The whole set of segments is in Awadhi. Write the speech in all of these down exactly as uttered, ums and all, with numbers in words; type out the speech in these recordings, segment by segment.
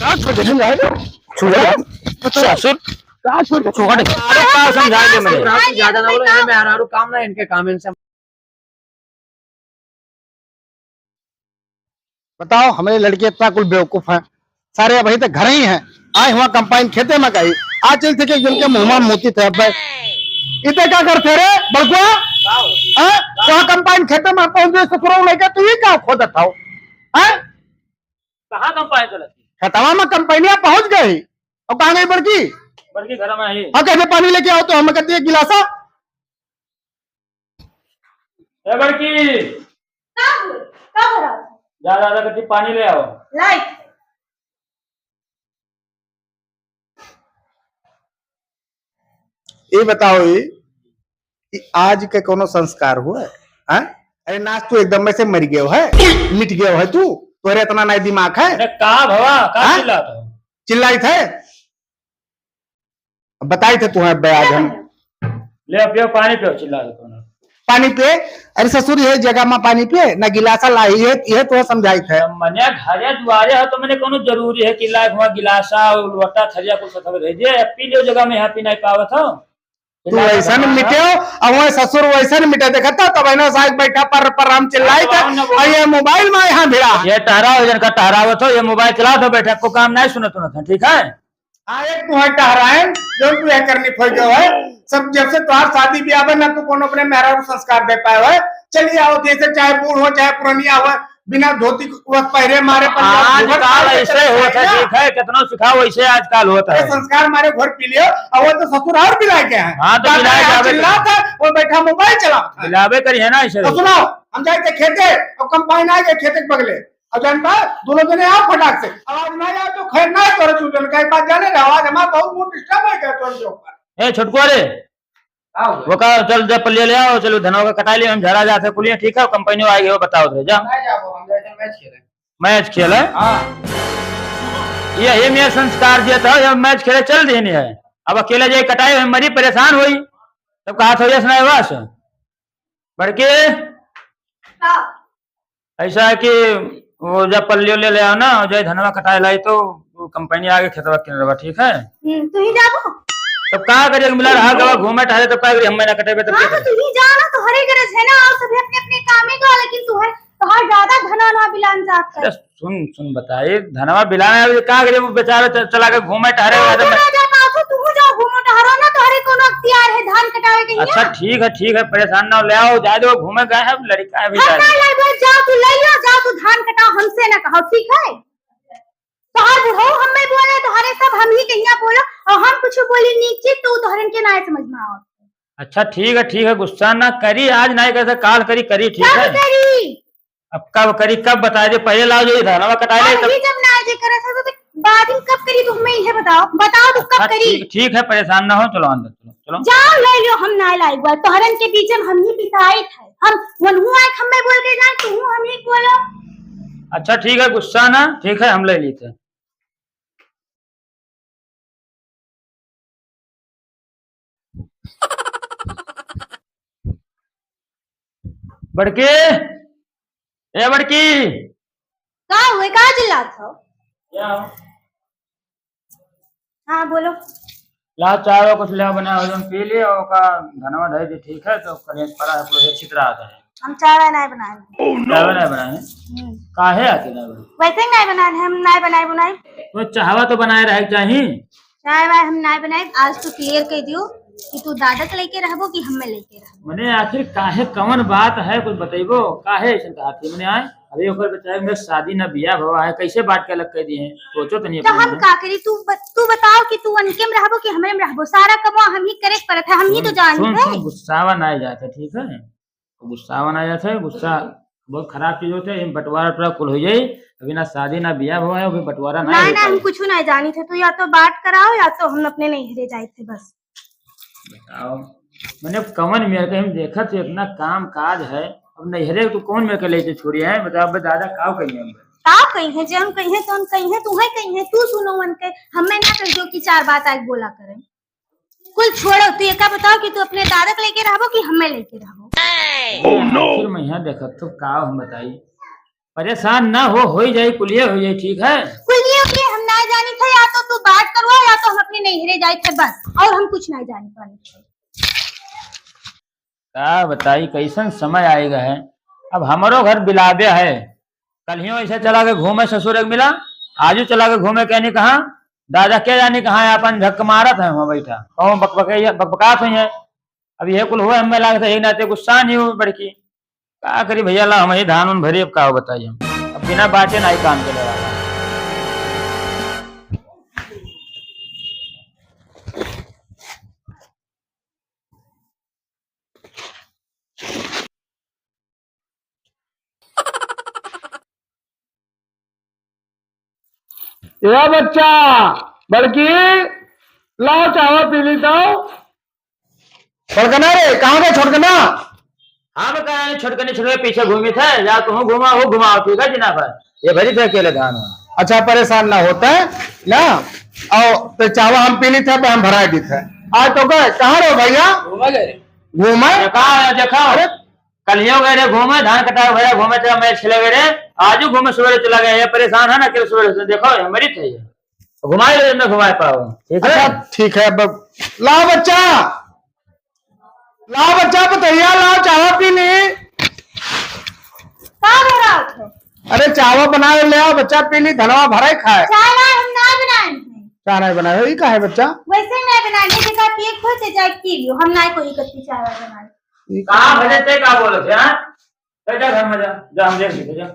का छोड़ दे? छुआ? ससुर। का छोड़ दे? छोड़ दे। अरे का समझा दे मैंने? रात ज्यादा ना बोलो, ये मेहरारू काम ना, इनके काम इनसे। बताओ, हमरे लड़के इतना कुल बेवकूफ हैं, सारे अबहीं तक घर ही हैं। आए हुआ कंपाइन खेते में गई, आज चल थे कि जिनके मुँह में मोती थे। अब इते का करते रे बड़कुआ? हाँ? वहाँ कंपाइन खेते में पहुँच गए, ससुरो लेके तू ही का खोदत हो? हाँ? कहाँ कंपाइन चलत है? खेतवा में कंपाइनिया पहुँच गई। और कहाँ गई बड़की? बड़की घर में ही। हाँ, कहते पानी लेके आओ तो हम कहते एक गिलासा। ए बड़की। का हो? का हो रहा है? जा, जा, जा, कहती पानी ले आओ। लाई। ये बताओ ये कि आज के कोनो संस्कार हुआ है? हाँ? अरे नाच तू एकदम में से मर गयो है, मिट गयो है तू, तोहरे इतना नाई दिमाग है? अरे का भवा, का हाँ? चिल्लात हो? चिल्लाई थे? अब बताई थे तुम्हें बे आज हम। ले अब पियो, पानी पियो, चिल्ला दे तूने। पानी पिए? अरे ससुर, ये जगह में पानी पिए, ना गिलासा लाही है, ये तो समझाई थे। अब मने घरे दुआरे हो तो मने कोनो जरूरी है कि लाए हुआ गिलासा और लोटा थरिया कुल सब भेज दिए, अब पी लियो जगह में यहाँ पी नहीं पावत हो। तू चिल्ला के वैसन भगवान मिटे हो, अब वह ससुर वैसन मिटे, देखता तब है ना साहब बैठा पर, पर हम चिल्लाई थे, भगवान ने बोला। और ये मोबाइल में यहाँ भिड़ा। ये टहराओ, जिनका टहरावत हो, ये मोबाइल चला दो, बैठा को काम नहीं सुनत, सुनत है, ठीक है? हाँ, एक तू है टहरायन, जो तू है करनी खोई गयो है। सब जब से तोहार शादी ब्याह बा, ना तू कोनो अपने मेहरारू संस्कार दे पाए है। चली आओ, जैसे चाहे बूढ़ हो, चाहे पुरनिया हो, बिना धोती कुर्ता पहरे मारे पंजाब घूंघट आजकल पाड़ के ऐसे चले होत है, जाए ना। ठीक है, कितनो सिखाओ, ऐसे आजकल होत अरे है। संस्कार मारे घोर पी लियो, और वो तो ससुर और भी लायक है। हाँ, तो बाप बिलाए यहाँ जाबे चिल्लात करी। है, वो बैठा मोबाइल चलावत है। बिलावे करी है ना ऐसे। तो सुनाओ, हम जाए थे खेते, और कंपाइन आ गए खेते के बगले। अब जानता है, दोनों जने आओ फटाक से। आवाज ना आए तो खैर ना है, तोरे चूजन का एक बात जाने रहे, आवाज हमारा बहुत mood disturb हो गया तोरे के ऊपर। ए, छोटकुआ रे, आओ। वो का, चल, जब पल्लिया ले आओ, चलो, धनवा का कटाई ले, हम झरा जाते कुलिया, ठीक है, कंपनी आ गई हो, बताओ रे, जा। ना जाओ, हम जाते हैं, मैच खेले। मैच खेले? हाँ। ये, ये मेरा संस्कार दिया था, ये मैच खेले चल देनी है। अब अकेले जाए कटाई, हम मरी परेशान होई। तब कहा था, यस ना बस। बड़के? हाँ। ऐसा है कि वो जब पल्लियो ले, ले आओ ना, और जय धनवा कटाए लाई तो वो कंपनी आगे खेतवा किन रहा, ठीक है? हम्म, तू ही जाबो? तब का करिए, मिला रहा गवा घूमे टहरे, तब का करिए, हम ना कटेबे, तब हाँ, क्या तो करिए? तू ही जा ना, तोहरे गरज है ना, और सभी अपने अपने काम में गवा, लेकिन तोहर, तोहर ज्यादा धनवा ना बिलान जात है। अरे सुन, सुन बताए, धनवा बिलान है, अभी का करिए, वो बेचारा च-, चला के घूमे टहरे, हाँ, ज्यादा तू मैं ना जा पाओ, तो तू जाओ घूमो टहरो ना, तोहरे कोनो अख्तियार है धान कटावे के अच्छा, हिया? ठीक है, ठीक है, परेशान ना हो, ले आओ, जाए दो, घूमे गए हैं, लड़का है हम बेचारा। ना लाइबो, जाओ तू ले लो, जाओ तू धान कटाओ, हमसे ना कहो, ठीक है? तोहार बुढ़ऊ हमें बोले, तोहरे सब हम ही कहिया बोलो, और हम कुछ बोली नीचे तो तोहरन के ना समझ में आओ। अच्छा, ठीक है, ठीक है, गुस्सा ना करी, आज ना कैसे काल करी, करी, ठीक कब है? करी? अब कब करी, कब बताए दे, पहले लाओ जो ये धनवा कटाए ले, अब तब ये जब ना जे करे था, तो बाद में कब करी, तुम मैं ये बताओ, बताओ तो कब अच्छा, करी? ठीक, ठीक है, परेशान ना हो, चलो अंदर, चलो, चलो। जाओ ले लो, हम ना लाई बार, तोहरन के बीच में हम ही पिसाई थे, हम वनहु आए, हम मैं बोल के जाए, तू हम ही बोलो। अच्छा, ठीक है, गुस्सा ना, ठीक है, हम ले लेते हैं। बड़के, ए बड़की। का हुए, का चिल्लात हो? क्या हो? हाँ, बोलो। ला, चाय और कुछ ले बना, जौन पी ले, और का धनवा धई दे, ठीक है? तो कलेज पड़ा है, पूरा छितरा आता है। हम चाय वाय नाय बनाए। Oh, no! चाय वाय नाय बनाए? हम्म। काहे आके नाय बनाए? वैसे ही नाय बनाए, हम नाय बनाए, बनाए। तो चाहवा तो बनाए रहे के चाही। चाय वाय हम नाय बनाए, आज तू clear कह दियो कि तू दादा के लेके रहबो कि हमें लेके रहबो। मने आखिर काहे, कवन बात है, कुछ बतइबो? काहे ऐसे कहत है? मने आए, अरे ओकर बेचारे में शादी ना बियाह भवा है, कैसे बात के अलग कह दिए हैं? सोचो तो नहीं तो अपने हम में। का करी? तू ब-, तू बताओ कि तू उनके में रहबो कि हमरे में रहबो? सारा कमवा हम ही करे के पड़त है, हम ही तो सुन, जानी सुन, है। सुन, गुस्सावा ना आ जाता, ठीक है? गुस्सावा ना आ जाता है, गुस्सा बहुत खराब चीज होता है। ये बंटवारा वटवारा कुल हो जाई, अभी ना शादी ना बियाह हुआ है, अभी बंटवारा ना ना, हो ना, पाई। हम कुछ ना जानी थे, तू या तो बात कराओ या तो हम अपने नैहरे जाए थे बस। बताओ, मने कवन मेर के हम देखत है, इतना काम काज है, अब नैहरे तो कौन मेर के लेके छोड़ी है? बताओ, अब दादा काव कही हम? काव कही है, जे हम कही है तो हम कही है, तू है कही है, तू सुनो उनके, हमें ना कह दो कि चार बात आज बोला करें। कुल छोड़ो, तू एका बताओ कि तू अपने दादा के लेके रहबो कि हमें लेके रहबो? Oh, no! आखिर में यहाँ देखत तो काव हम बताई, परेशान ना हो, होई जाई, कुलिये हो जाई, ठीक है? कुलिये हो जाई, हम ना जाए बस, और हम कुछ नहीं जाने पानी। का बताई, कैसन समय आएगा है। अब हमरो घर बिलाबे है, कल्हियों ऐसे चला के घूमे ससुर एक मिला, आजू चला के घूमे कहनी कहाँ, दादा के जानी कहाँ है, अपन झक मारत है वहाँ बैठा, कहूँ बकबके-, बकबकात हुई है। अब ये कुल हुआ, हमें लागत है, यही नाते गुस्सा नहीं हो बड़की। का करी भैया, ला हम ही धान उन भरी, अब का बताई हम, अब बिना बाचे ना ही काम चले वाला। ए बच्चा, बड़की, लाओ चावा पी ली तो। बड़कना रे, कहाँ गए छोटकना? हम कहा है छोटकनी, छोटकनी पीछे घूमी थे, या तुम घुमाओ, हो घुमाओ, ठीक है जी ना भाई, ये भरी थे अकेले धान। अच्छा, परेशान ना होता है ना, आओ तो चावा हम पी ली थे, हम भरा दी थे। आज तो गए, कहाँ रहो भैया? घूमा गए। घूमा? देखा, देखा। अरे, कलियो गए रे घूमे, धान कटावे भैया घूमे थे, मैं छिले गए रे, आजू घूमे सुबह चला गया, ये परेशान है ना, अकेले सुबह से, देखो, ये मरी थे ये। घुमाए ले, मैं घुमाए पाऊँ, ठीक है? अच्छा, ठीक है, अब लाओ बच्चा, लाओ बच्चा, पतोहिया लाओ, चावा पी ली। का हो रहा है? अरे, चावा बनाए ले आओ, बच्चा पी ली, धनवा भराए खाए। चाय ना, हम ना बनाए हैं। चाय नहीं बनाए हो, ई का है बच्चा? वैसे ही नहीं बनाए, जेका पिए खुद से जाए पी लियो, हम ना कोई कत्ती चाय बनाए। ई का का भले ते का बोलत है, हाँ? जा, जा घर में जा, जा, हम देख लेते, जा।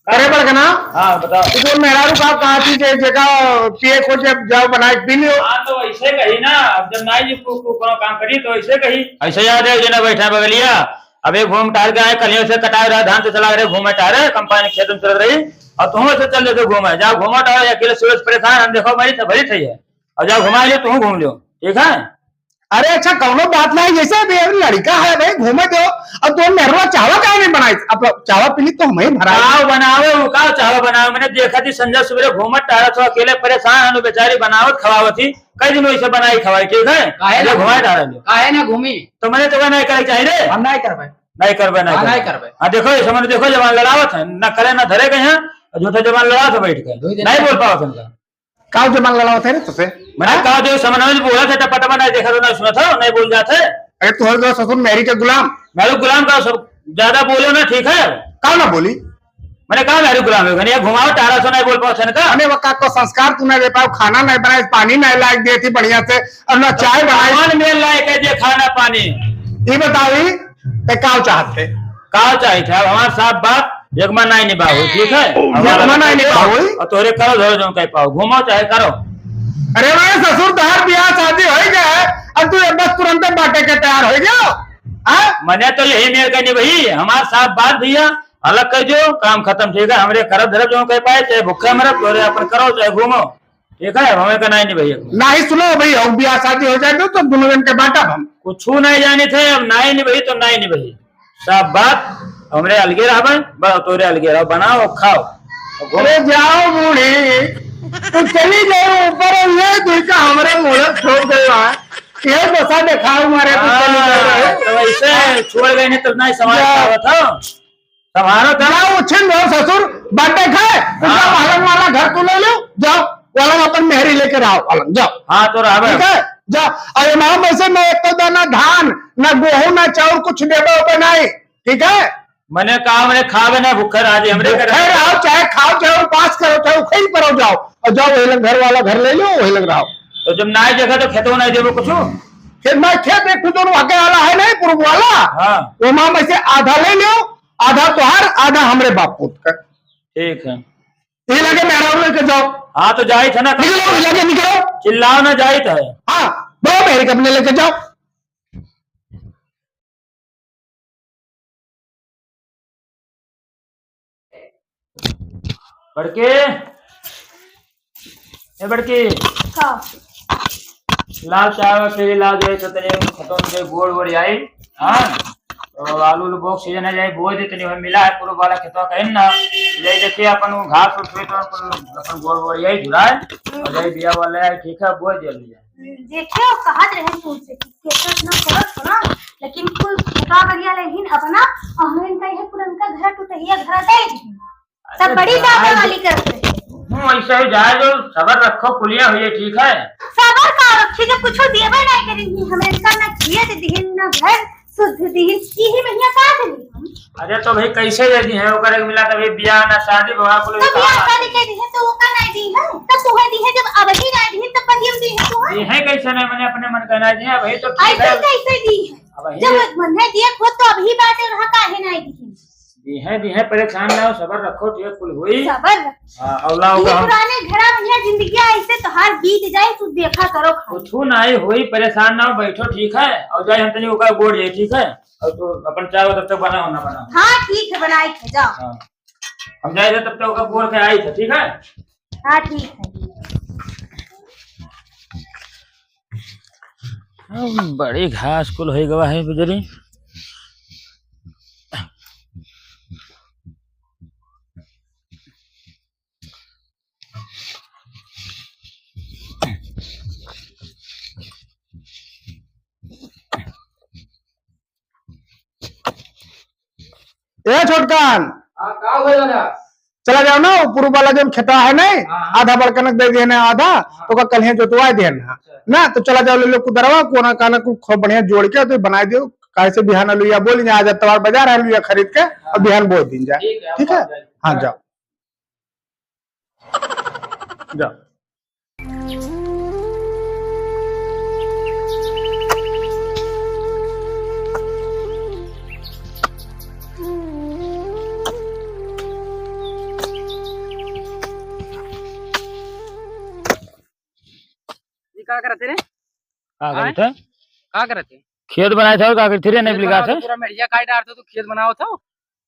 अरे बड़कना, हाँ, बताओ। तू तो मेहरारू का कहा थी जे, जेका पिए को जब जाओ बनाए पी लियो। हाँ, तो ऐसे कही ना, अब जब नाई जी को, को, कोनो काम करी तो ऐसे कही। ऐसे याद है, जेना बैठा है बगलिया, अब एक घूम टहल के आए, कलियों से कटाए रहा, धान से चला रहे, घूमे टहरे, कंपाइन खेत में चल रही, और तुम से चल देते घूमे, जाओ घूमो टहरो, अकेले सूरज परेशान, हम देखो मरी तो भरी थी है, और जाओ घुमा लियो, तुम घूम लियो, ठीक है? अरे अच्छा, कौनो बात नहीं, जैसे अभी अभी लड़का है भाई, घूमे दो। अब तुम मेहरवा चावा काहे नहीं बनाई? अब चावा पी ली तो हम ही भरा। चाव बनावे, वो का चावा बनावे? मैंने देखा थी संजय सुबह घूमत टहरत हो, अकेले परेशान है, बेचारी बनावत खवावत ही, कई दिन वैसे बनाई खवाई, ठीक है? काहे ले ना घुमाए घूमी? टहरा लियो। काहे ना घूमी? तो मैंने तो कहा नहीं करे चाहिए रे। हम नहीं करबे। नहीं करबे, नहीं हाँ, करबे। नहीं करबे। हाँ, देखो, ये समझ देखो, जवान लड़ावत है, ना करे ना धरे गए हैं, और झूठे जवान लड़ावत है बैठ के। दो ही दिन नहीं बोल पावत इनका। काव जबान लड़ावत है रे तुसे? मैंने हाँ? काव जो समझ में बोला था, टपा टपा नहीं देखा तो नहीं सुना था, नहीं बोल जाते। अरे तू हर ससुर मेरी के गुलाम। मेरे गुलाम का सब ज्यादा बोलो ना, ठीक है? काव ना बोली? मैंने कहा मेरे गुलाम है, मैंने ये घुमाओ, टारा सो नहीं बोल पाओ थे ना का? अरे वो का को संस्कार तू नहीं दे पाओ, खाना नहीं बनाए, पानी नहीं लायक दिए थी बढ़िया से, और ना चाय बनाई। कौन मेल लायक है जे खाना पानी? ये बताओ, ई ते काव चाहत थे? काव चाहत थे? अब हमार साफ बात, एक मन नाई निभाओ, ठीक है? Oh, no। एक मन नाई निभाओ। और तोरे करो धरो जौन कह पाओ, घूमो चाहे करो। अरे भाई, ससुर तोहार बियाह शादी होई गए, अब तू बस तुरंते बाटे के तैयार होई गयो? हाँ? मने तो यही मेर कहनी भाई, हमार साफ बात भैया, अलग कर जो, काम खत्म, ठीक है? हमरे करब धरब जौन कह पाए, चाहे भूखे मरब, तोरे अपन करो, चाहे घूमो। ठीक है, अब हमें का नाई निभाई। नाई सुनो भाई, अब बियाह शादी हो जाए तो, तो दोनों जन के बांटब हम। कुछ नहीं जाने थे, अब नाई निभाई तो नाई निभाई। सब बात हमरे अलगे रहबे, बस तोरे अलगे रहो, बनाओ, खाओ। अरे जाओ बूढ़ी, तू चली जाओ ऊपर, ये दुई का हमरे मुड़े ठोक गए बा। ये दशा देखाओ मारे, तू चली जाओ। हाँ, तो ऐसे छोड़ गए नहीं तो नहीं समाज का होता। तुम्हारा काम ना उछिन रहो ससुर, बाटे खाए, उनका हाँ। पलंग वाला घर तू ले लो, जाओ, पलंग अपन मेहरी लेके रहो, पलंग, जाओ। हाँ, तो रहबे। ठीक है, जाओ। और इमाम वैसे मैं एक तो दाना धान, ना गेहूं, ना चाउर, कुछ देबे ओबे नहीं, ठीक है? मने कहा, मने खावे ना भूखे रह जाए, हमरे घर भूखे रहो, चाहे खाओ, चाहे उपास करो, चाहे उखई पर जाओ, और जाओ, वही लग घर वाला घर ले लो, वही लग रहो। तो जब ना जगह तो खेतो नहीं देबो कुछ? खेत में खेत एक ठो जोन वाके वाला है नहीं, पूर्व वाला? हाँ। वो माम ऐसे आधा ले लो, आधा तोहार, आधा हमरे बाप पूत का। ठीक है। ये लगे मेहरारू लेके जाओ। हाँ, तो जाइत है ना। निकलो, ये लगे निकलो। चिल्लाओ ना, जाइत है। हाँ, दो मेहरी अपने लेके जाओ। बड़के, ए बड़के। का? लाओ चाय वाय पी ली, लाओ जाई तो तनी खेतों में गोड़ वोड़ आई। हाँ? तो आलू उलू बोक सीजन है, जाई बोए दे तनी, वही मिला है पूरा वाला खेतवा कहीं ना। जाई देखिए अपन वो घास उस पे तो अपन, अपन गोड़ वोड़ आई जुड़ाए। और जाई बिया वाले आई, ठीक है, बोए दे लिया। देखियो, कहत रहे तुमसे कि खेत ना करत हो ना, लेकिन कुल खेतवा बरिया लेकिन अपना, और हमें इनका यह पुरनका घर टुटहिया घर दे दी। सब अरे बड़ी भाई, दादा वाली करत रहे। हूँ, ऐसे चाहे जाए दो, सबर रखो, कुलिया हुई है, ठीक है? सबर का रखी, जब कुछो देबे नहीं करी, हमें इनका ना खेत दिहिन, ना घर सुध दिहिन, यही महीना का दिहिन। अरे तो भाई कैसे दे दिहे, ओकर एक मिला के भाई बियाह ना शादी, भवा कुल तो बियाह शादी के दिहे तो ओका नहीं दिहे, तब तू है दिहे, जब अबही नहीं दिहे तब कहियो दिहे तू है। दिहे कैसे नहीं, मने अपने मन का नहीं दिहे, भाई तो ठीक ऐसे है। कैसे दिहे? अबही जब मन है दिए खुद तो अबही बाटे रहा, काहे नहीं दिहे? दिहे, दिहे, परेशान ना हो, सबर रखो, ठीक कुल हुई। सबर रखो। हाँ, और लाओ ये हम पुराने घरा में यह जिंदगी ऐसे तोहार बीत जाए, तू देखा करो खाली। कुछ नहीं हुई, परेशान ना हो, बैठो, ठीक है? और जाए हम तनी ओकर गोड़ जाए, ठीक है? और तो अपन चाय तब तक बनाओ ना, बनाओ। हाँ, ठीक है, बनाई थे, जाओ। हाँ। हम जाए थे तब तक ओकर गोड़ के आई थे, ठीक है? हाँ, ठीक है। अब बड़ी घास कुल होइ गवा है बुजरी। ए छोटकन, हाँ, का हुआ दादा? चला जाओ ना, वो पूर्व वाला जौन खेता है नहीं, हाँ, हाँ। आधा बड़कनक दे दिए ना, आधा, हाँ। तो ओका कल्हे जोतवा दिए ना। अच्छा। ना, तो चला जाओ, ले लो कुदरवा, कोना काना को खूब बढ़िया जोड़ के तो बनाए दियो, काहे से बिहान लुइया बोल जा, आज अतवार बाजार है, लुइया खरीद के और हाँ। बिहान बोल दिन जाए। ठीक है, ठीक है? हाँ, जाओ। जा। ये का करत है रे? का आय? करत है? का करत है? खेत बनाए थे और का करत रे? नहीं खेत बिलगा बनावत थे? पूरा मेढ़िया काट डारत हो, तू खेत बनावत हो?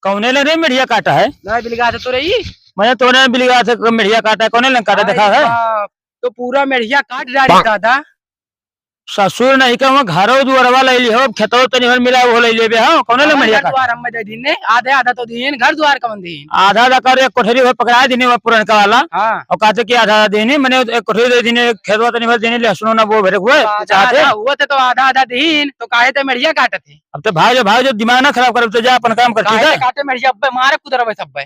कौने ले रे मेढ़िया काटा है? नहीं बिलगा थे तो रही। मैंने तोने बिलगा थे, मेढ़िया काटा है, कौने ले काटा अरे देखा है? बाप, तो पूरा मेढ़िया काट डारी दादा। ससुर नहीं का वहाँ घरो दुआरवा ले ली हो, खेतो तनी भर मिला वो ले लेबे, हाँ? कौने ले कौन मेढ़िया घर काटा? द्वार हम दे दीन ने, आधे आधा तो दीन, घर द्वार कौन दीन? आधा आधा कर एक कोठरी हो पकड़ा दीने वो पुरनका वाला। हाँ। और कहते कि आधा आधा दीने, मैंने एक कोठरी दे दीने, खेतवा तनी भर दीने, लहसुन ना वो भरे हुए, तो आधा चाहते? आधा हुआ थे तो आधा आधा दीन, तो काहे ते मेढ़िया काटत है? अब तो भाई जो, भाई जो दिमाग ना खराब कर, अब तो जा अपन काम कर, ठीक काहे है? ते काटे मेढ़िया, अब्बे मारे कुदरवे सब्बे।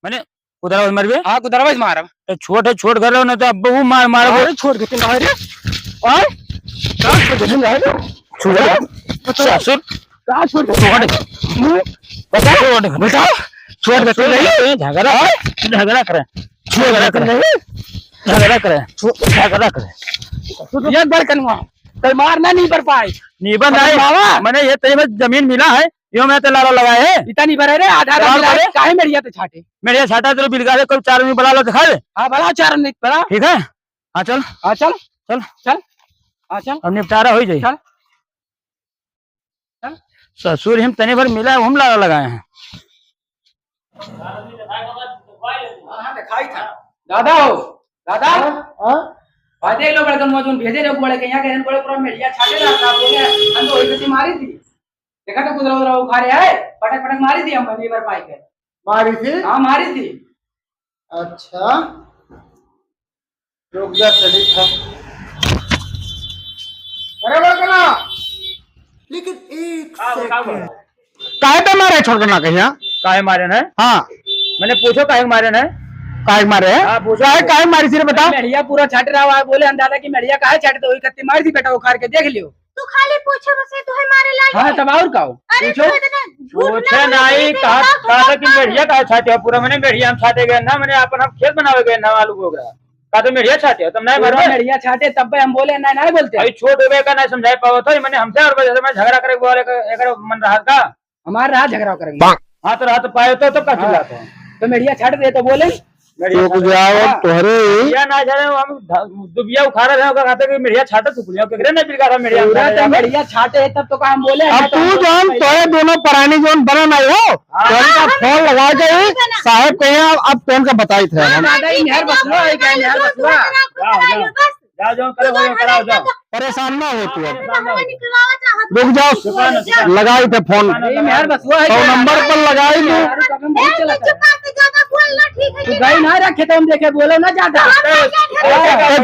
मैंने कुदरवे मरबे? हाँ, कुदरवे से मारब। तो छोट है, छोट घर रहो ना तो अब वो मार, मार अरे छोट घर के ना रे। और? का छोट घर के ना रे? छोट घर? बता। ससुर। का छोट घर? छोट। मुँह। बता। छोट। बता। छोट घर के नहीं। झगड़ा। और? झगड़ा करे। छोट घर के नहीं। झगड़ा करे। छो-, झगड़ा करे। तू तो एक बार कनुआ। कल मारना नहीं पर पाए। नहीं बन पर रहा है। बाबा। मैंने ये तेरे में जमीन मिला है। यो मैं तो लाला लगाए है। इतना नहीं भरे रे, आधा आधा लाल मिला भरे? काहे मेढ़िया ते छाटे? मेढ़िया छाटा तो बिलगा दे, कोई चार आदमी बुला लो तो खा ले। हाँ, बुलाओ चार आदमी, बुलाओ। ठीक है? हाँ, चल। हाँ, चल। चल। चल। हाँ, चल। अब निपटारा हो ही जाई। चल। चल। ससुर हम तनी भर मिला, हम लाला लगाए हैं। हाँ, हाँ, दिखाई था। दादा हो, दादा। हाँ, हाँ। भाई देख लो, बड़कन मौजूद भेजे रहो, बड़े के यहाँ के बड़े पूरा मेढ़िया छाटे रहा था, बोले, हम तो वही से मारी थी। देखा तो कुदरा उदरा उखाड़े है, पटक पटक मारी थी हम, नहीं भर पाई के। मारी थी? हाँ, मारी थी। अच्छा, रुक जा, चली था। अरे बड़कना। लेकिन एक हाँ, बताओ, second। बताओ। काहे पे मारे छोटकना कहिया? काहे मारे न? हाँ। मैंने पूछो काहे मारे न? काहे मारे है? हाँ, पूछो। काहे, काहे मारी सिर्फ बताओ। मेढ़िया पूरा छाट रहा है, बोले हम दादा कि मेढ़िया काहे छाटे, तो वही कत्ती मारी थी बेटा, उखाड़ के देख लियो। तू खाली पूछे बस, ये तुहे मारे लागे। हाँ, तब और का हो? अरे, पूछो। तू इतना झूठ पूछे ना बोल, नहीं, तू कहा, इतना कहा था कि झूठ मेढ़िया काहे छाटे हो? पूरा मैंने मेढ़िया हम छाटे गए ना, मैंने अपन हम खेत बनावे गए ना, आलू बोगरा। कहा तो मेढ़िया छाटे हो, तब नहीं पूरा मारो। मेढ़िया छाटे, तब पे हम बोले, नहीं, नहीं बोलते। अभी छोट हो गए का नहीं समझाई पावत हो, मैंने हमसे और वजह से मैं झगड़ा करे बोले, एक, एक मन रहा का? हमार रहा झगड़ा करे। हाँ, तो रहा तो पाए तो, तो का हाँ। चिल्लाते हैं? तो मेढ़िया छाट दे तो बोले। मेढ़िया रुक छाट जाओ, हाँ। तोहरे ही। मेढ़िया ना छाटे, हम ध-, दुबिया उखाड़ा रहे, ओकर कहते कि मेढ़िया छाटे तू कुलिया, केकरे नहीं बिलगा रहा मेढ़िया पूरा छाटे तो जाओ। मेढ़िया छाटे है, तब तो का हम बोले, अब हाँ, तो तू हम जौन पहले तोरे दोनों परानी जौन बना नहीं हो, हाँ। तोहरे का हाँ, फोन लगा के ही हाँ, साहब कहिया, अब कौन का बताई थे हाँ, हम। दादा, ये मेहर बसुआ है क्या? मेहर बसुआ। जाओ, जाओ। बस। जाओ, जाओ, करो, करो, कराओ, जाओ। परेशान ना हो तू अब। परेशान ना हो। रुक जाओ, दुकान, दुकान। लगाई थे फोन। दुकान, ये मेहर बसुआ है फोन क्या? नंबर पर लगाई दो। यार, कब हम ए, चला तू चुपा के ज्यादा बोल ना, ठीक है, तू ठीक है। गई ना रखे तो हम देखे, बोलो ना ज्यादा। ए,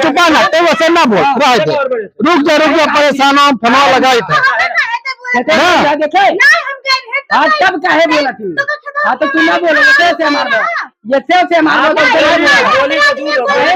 चुपा ना, तू वैसे ना बोल, हाँ, रह दे। रुक जा, रुक जा, परेशान हो, हम फोन लगाई थे। हाँ, हाँ, हाँ, हाँ, हाँ। ना। क्या देखे? ना, हम गए हैं, तो हाँ, गए। तब काहे बोला तू? तो हाँ, तो तू ना बोलो, ये कैसे मार दो? ये सेव से मार दो, हाँ, तो बोली, बोली तो दूर हो गए।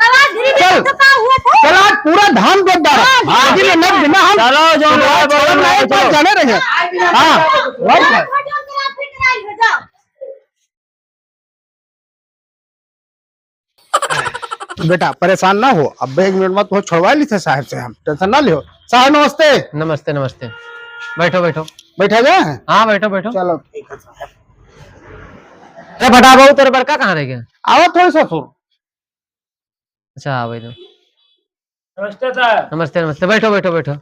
चल, चल, आज पूरा धान देख डालो। हाँ, हाँ। आज ही में नक बिना हम चलो, जो छोड़ब नहीं, पर जाने रहे। हाँ, वही है। बेटा, परेशान ना हो, अब एक मिनट में तुहे छोड़वा ली थे साहब से हम, tension ना लियो। साहब, नमस्ते। नमस्ते, नमस्ते। बैठो, बैठो। बैठा जाए? हाँ, बैठो, बैठो। चलो, ठीक है साहब। अरे, फटा बहू, तोरे बड़का कहाँ रह गया? आवा थोड़ी ससुर। अच्छा, आवे दो। नमस्ते सर। नमस्ते, नमस्ते। बैठो, बैठो, बैठो।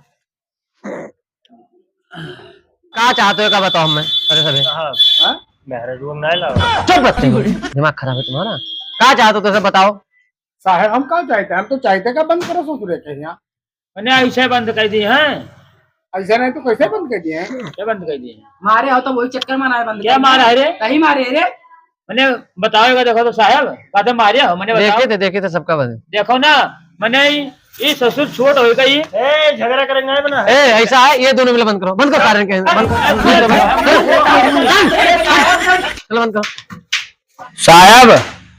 का चाहत हो, का बताओ हमें? अरे सभी। साहब, हाँ? महाराज वो नहीं लाओ। चुप रखते हो, दिमाग खराब है तुम्हारा। का चाहत हो, तो सब बताओ। साहब, हम का चाहते हैं? हम तो चाहते का बंद करो ससुरे के यहाँ। मने ऐसे बंद कर दिए हैं? ऐसे नहीं तो कैसे बंद कर दिए हैं? क्या बंद कर दिए हैं? मारे हो तो वही चक्कर में ना बंद क्या कर दिए। मारा है रे? कहीं मारे रे? मने बताओ, एक देखो तो साहब, कहते मारे हो, मने बताओ। देखे थे, देखे थे सबका बंद। देखो ना, मने ई, ई ससुर छोट हो गई। ए, झगड़ा करेंगे बना। ए, ऐसा है, ये दोनों मिला बंद करो, बंद करो सारे के, बंद करो, बंद करो, बंद करो। चलो बंद करो। साहब,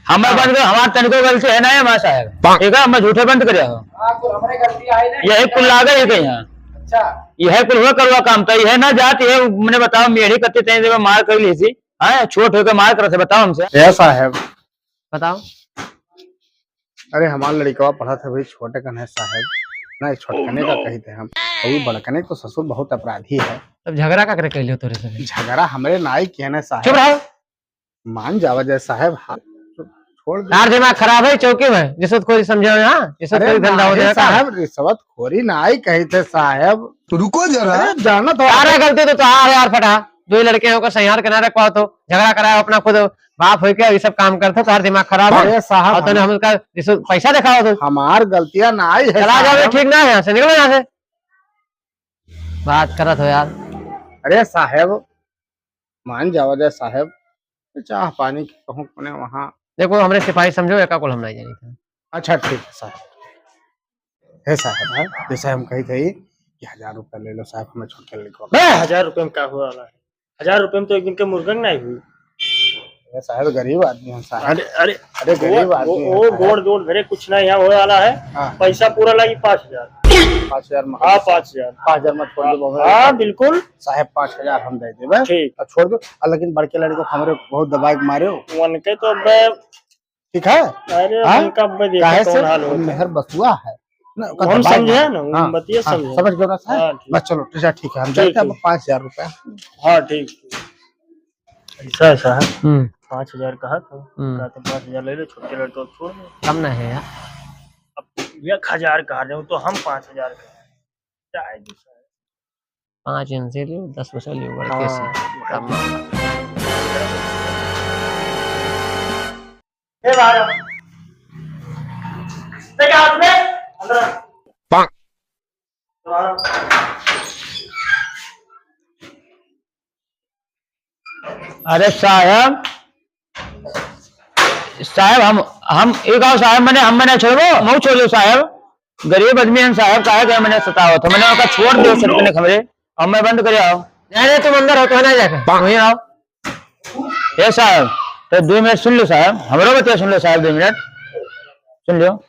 हमें हाँ। बंद कर, हमार तनिको गलती है ना, हमार साहब। ठीक है, हमें झूठे बंद करे हो। हाँ, तो हमारे गलती आई ना। यही कुल लागे ही कहीं यहाँ। अच्छा। यह कुल हुआ करवा काम था, यह ना जात, यह मने बताओ, मेरी कत्ती तय देवे मार कर ली थी। हाँ, छोट होके मार कर से बताओ हमसे। ए साहब। बताओ। अरे, हमार लड़कवा पढ़त है भाई, छोटे कन है साहब। ना, छोटकने का कही थे हम। अभी बड़कने को ससुर बहुत अपराधी है। तब झगड़ा का करे कहलियो तोरे से? झगड़ा हमरे नाई किए ना साहब। चुप रहो। मान जावा जाए साहब, हाथ छो-, छोड़ दे। तार दिमाग खराब है, चौकी में रिश्वतखोरी समझे हो यहाँ? रिश्वतखोरी अरे धंधा हो नाहीं जाएगा। साहब, रिश्वतखोरी नाई कही थे साहब। तो रुको जरा। अरे जाना तो तारा गलती तो तार यार फटा, दो ही लड़के हो का संहार के ना रखवाओ तो झगड़ा कराओ अपना खुद बाप हो के, ये सब काम करते, तार दिमाग खराब है। अरे साहब, और तूने हम हमका रिश्वत पैसा दिखाओ तो। हमार गलतियाँ नाई है चला जाओ, साहब। ठीक ना है यहाँ से, निकलो यहाँ से। बात करत हो यार। अरे साहब, मान जावा जाए साहब, चाह पानी के कहूँ अपने वहाँ। देखो, हमरे सिपाही समझो, एका कुल हम नहीं जानी थे। अच्छा, ठीक है साहब। हे साहब, हाँ? जैसे हम कही थे कि हजार रुपया ले लो साहब, हमें छोड़ के लिखो। बे, हजार रुपया में का हुआ वाला है? हजार रुपया में तो एक दिन के मुर्गा नहीं हुई। अरे साहब, गरीब आदमी हम साहब। अरे, अरे, अरे, वो, गरीब वो, आदमी वो है साहब। गोड़, गोड़ धरे कुछ नहीं यहाँ होए वाला है। हाँ। पैसा पूरा लगी पाँच हजार। पाँच हजार में हाँ, पाँच हजार। पाँच हजार में छोड़ दो, हाँ, बहुत हाँ, बिल्कुल। साहब, पाँच हजार हम दे देबे। ठीक। और छोड़ दो, और लेकिन बड़के लड़के को हमरे बहुत दबाए के मारे हो। उनके तो अब ठीक है? अरे, हाँ? उनका अब देखो काहे कौन से हाल होता है। मेहर बसुआ है। ना, वो हम समझे ना, वो हाँ, बतिया हाँ, समझे। समझ गयो ना साहब? हाँ, ठीक। बस चलो, ठीक है, ठीक है, हम ठीक, जाते हैं, अब ठीक। पाँच हजार रुपया। हाँ, ठीक। ऐसा, ऐसा है। हम्म। पाँच हजार कहा था, हम्म। कहा था, "पाँच हजार ले लो, छोटे लड़के को छोड़ दो।" कम ना है यार। अब एक हजार कहा रहे हो, तो हम पाँच हजार कहा रहे हैं। क्या है दूसरा? पाँच इनसे लियो, दस वैसे लियो, बड़के से। हाँ। कम। ए, बाहर आ। देखा हाथ में? अंदर आ। पाक। बाहर आ। अरे साहब, साहब, हम, हम, एक आओ साहब, मने, हम मने छोड़बो, मऊ छोड़ दो साहब। गरीब आदमी हम साहब, काहे के मने सतावत हो? मने ओका छोड़ दो, सटकने खबरे, अब मैं बंद करे आओ। नहीं, नहीं, तुम अंदर हो, तो है ना जाके, वहीं आओ। ए साहब, तो दो मिनट सुन लो साहब, हमरो बतिया सुन लो साहब, दो मिनट सुन लो।